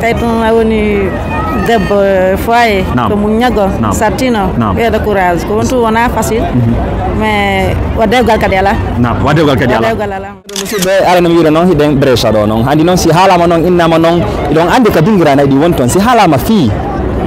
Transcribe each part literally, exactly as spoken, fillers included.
Tawi tun a woni debbo, eh, foyer, Naam. Ko muññagol, Naam. Sattino, Naam. Ɓeyda courage. Ko won tun wonaa facile, Mhm. Mais wa dewgal kadi alaa. Naam, wa dewgal kadi Wa alaa. Dewgal alaa. Musidɓe, aɗa no wiira noon, hiɗen Brescia ɗo noon. Anndi noon, si haalaama noon, innaama noon, hiɗon anndi ka dingiraa nayi ɗi woni toon. Si haalaama fii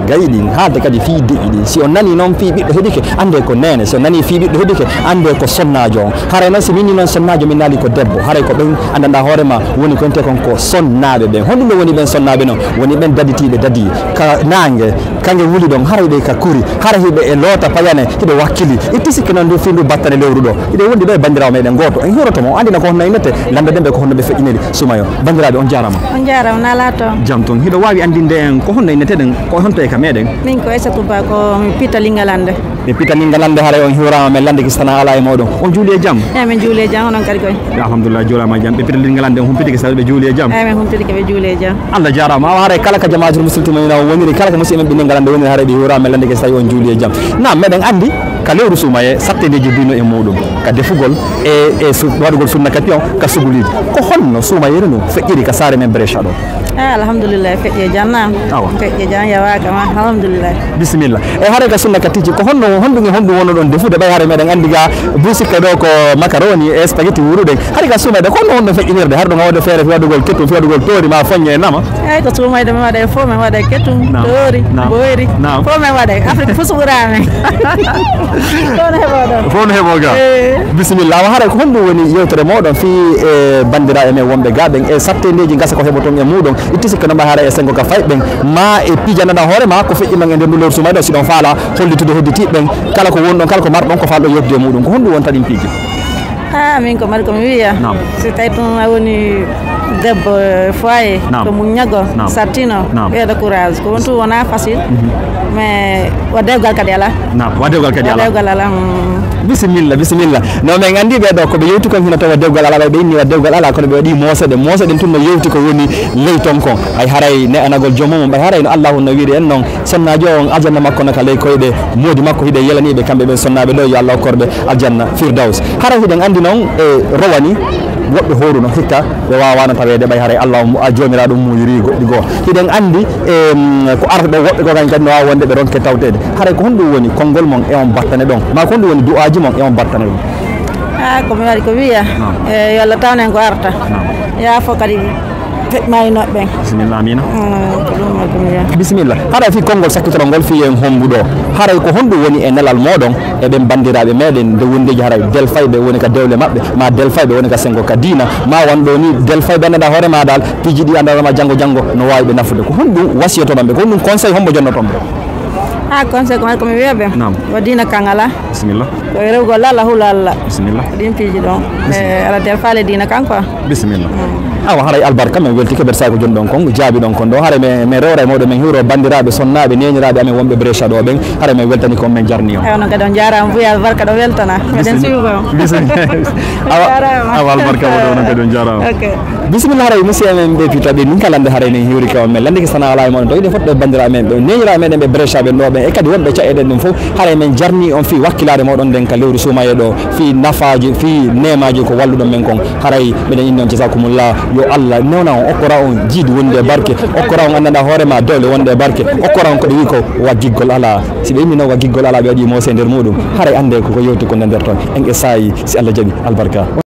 gayi ɗin, haalde kadi fii deƴƴi ɗin. Si on nanii noon fii ɓiɗɗo heɓike, anndee ko neene. Si on nanii fii ɓiɗɗo heɓike, anndee ko sonnaajo on. Haray noon, si min nii noon sonnaajo, min naali ko debbo. Haray ko ɓen anndanɗaa hoore maa woni ko intee kon ko sonnaaɓe ɓen. Honɗum ɗo woni ɓen sonnaaɓe noon? Woni ɓen daditiiɓe dadii ka naange, ka nge wuli ɗon, haray ɓe ka kuri, hara hiɓe e loota payane, hiɓe wakkili. Itti sikke noon ndu fii ndu battane lewru ɗo. Hiɗen wondi ɗo e banndiraawo meɗen gooto. En hiwroto mo, o anndina ko honno innete, lanndoɗen ɓe ko honno ɓe feƴƴiniri Sumaye o. Banndiraaɓe, on jaaraama. On jaaraama, naalaa toon. Jam toon. Hiɗo waawi anndinde en ko honno inneteɗen, ko honto e ka meɗen? Min ko Aissatou Ba, ko mi Pita Lingalande. Ɓe Pita Lingalande, haray on hiwraama, men lannde kisana alaa e mooɗon. On juuli e jam? Eey, min juuli e jam, onon kadi koy. Alhamdulillah, juulaama e jam. Ɓe Pita Lingalande, on humpiti kisa, ɓe juuli e jam? Eey, min humpiti ke, ɓe juuli e jam. Allah jaaraama. Awa haray kala ka jamaatul musulti mo ina woniri, kala ka musidɓe men ɓe Lingalande woniri, haray ɓe hiwraama, men lannde kisa, tawi on juuli e jam. Naam, meɗen anndi ka lewru Sumaye, sattendeeji bino e muuɗum. Ka defugol e, e su-, waɗugol sunna kati on, ka suguliiji. Ko honno Sumaye no feƴƴiri ka saare men Brescia ɗo? Ah, alhamdulillah, feƴƴi e jam, naam. Awa. Feƴƴi e jam, yawaaka ma, alhamdulillah. Bisimilla. E haray ka sunna ka tijji, ko honno, honɗum e honɗum wonnoɗon defude? Ɓay haray meɗen anndi ga buusikke ɗo ko macaroni e spaghetti wuuruɗen. Haray ka Sumaye ɗo, ko honno wonno feƴƴinirde? Haray ɗum waɗde feere fi waɗugol kettum, fi waɗugol toori ma foññe e nama? Eey, ko Sumaye ɗo mi waɗa e fof, mi waɗa e kettum, Naam. Toori, Naam. Boyri. Naam. Fof mi waɗa e Afrique, fof suɓuraa men. Fof no heɓoo ɗon. Fof no heɓoo ga. Eey. Bisimilla. Awa haray ko honɗum woni yewtere mooɗon fii e banndiraaɓe men wonɓe ga ɓen e sattendeeji ngasa ko heɓoton e muuɗum? Itti sikke no mbaɗa haray e senngo ka fayɓe ɓen, ma e pijanana hoore ma ko feƴƴi non e nder ndu lewru Sumaye ɗo, si ɗon faala hollitude hedditiiɓe ɓen kala ko wonɗon, kala ko marɗon ko faalɗon yewtude e muuɗum. Ko honɗum wonta ɗin piiji? Ah, min ko mari ko mi wiya. Naam. Si tawi tun a woni debbo, eh, foyer, Naam. Ko muññagol, Naam. Sattino, Naam. Ɓeyda courage. Ko won tun wonaa facile, Mhm. Mais wa dewgal kadi alaa. Naam, wa dewgal kadi Wa alaa. Dewgal alaa, mm. Bisimilla, bisimilla. No men anndi ɓee ɗo ko ɓe yewti kon hino tawa dewgal alaa, ɓay ɓe inni wa dewgal alaa, kono ɓe waɗi moose ɗen. Moose ɗen tun no yewti ko woni ley ton kon. Ay haray ne'anagol joomum, ɓay haray no Allahu no wiiri en non, sonnaajo on aljanna makko no ka ley koyɗe moodi makko, hiɗen yelanii ɓe kamɓe ɓen sonnaaɓe ɗo, yo Allah okkor ɓe aljanna Firdaws. Haray hiɗen anndi non e rowani woɓɓe hooruno hikka ɓe waawaano taweede ɓay haray Allah on, a, Joomiraaɗo on muuyirii goɗɗi goo. Hiɗen anndi, em, ko arata ɗo woɓɓe goo kañum kadi no waawa wonde ɓe ronke tawteede. Haray ko honɗum woni konngol mon e on battane ɗon? Maa ko honɗum woni du'aaji mon e on battane ɗon? Ah, ko mi waɗi ko wiya. Naam. E, yo Allah tawnu en ko arata. Naam. Yaafo kadi feƴƴinooɓe ɓen. Bisimilla, amiina. Mm, ko ɗum waɗi ko wiya. Bisimilla. Haray fii konngol sakkitoro ngol fii en hombuɗo. Haray ko honɗum woni e nelal mooɗon e ɓen banndiraaɓe meɗen nde wondeeji haray delfayɓe woni ka dewle maɓɓe, maa delfayɓe woni ka senngo ka diina, maa won ɗo ni delfayɓe anndanɗaa hoore maa dal, piiji ɗi anndanɗaa ma janngo janngo no waawi ɓe nafude. Ko honɗum wasiyotoɗon ɓe? Ko honɗum conseil hombo jonnoton ɓe? Ah, conseil ko mari ko mi wiya ɓe. Naam. Wa diina kan alaa. Bisimilla. Ko e rewgol Allah, hula Allah. Bisimilla. Ko ɗin piiji ɗon. Bisimilla. E, alaa del faale diina kan quoi. Bisimilla. Mm. Awa, haray albarka, men weltike ɓeɗe sago jonɗon kon, jaabiɗon kon ɗo. Haray men, men rewra e mawɗo, men hiwro banndiraaɓe, sonnaaɓe, neeniraaɓe amen wonɓe Brescia ɗo ɓen. Haray men weltanii kon, men jarni on. Ewa, non kadi on jaaraama, Buya albarka ɗo weltana. Meɗen Bisimilla. Suivi on. Bisimilla. Awa, Jaaraama. Awa, albarka waɗo, non kadi on jaaraama. Ok. Bisimilla, haray musiya men ɓe Pita ɓe, min ka lannde haray men hiwri ka on, men lannde ke sana alaa e moɗon. To hiɗen fotde banndiraaɓe men ɓe, neeniraaɓe meɗen ɓe Brescia ɓe ɗo ɓen, e kadi wonɓe caɗeele ɗen fof, haray men jarni on fii wakkilaare moɗon nden ka lewru Sumaye ɗo, fii nafaaji, fii neemaaji ko walluɗon men kon. Haray meɗen inni on jazakumullah, yo Allah newna on, okkora on jiidi wonde e barke, okkora on anndanɗaa hoore maa dewle wonde e barke, okkora on ko ɓe wi'i ko waggiggol alaa. Si ɓe inni non waggiggol alaa, ɓe waɗi moose e nder muɗum, haray annde ko ko yewti ko nder ton. En e saayi, si Allah jaɓi, albarka.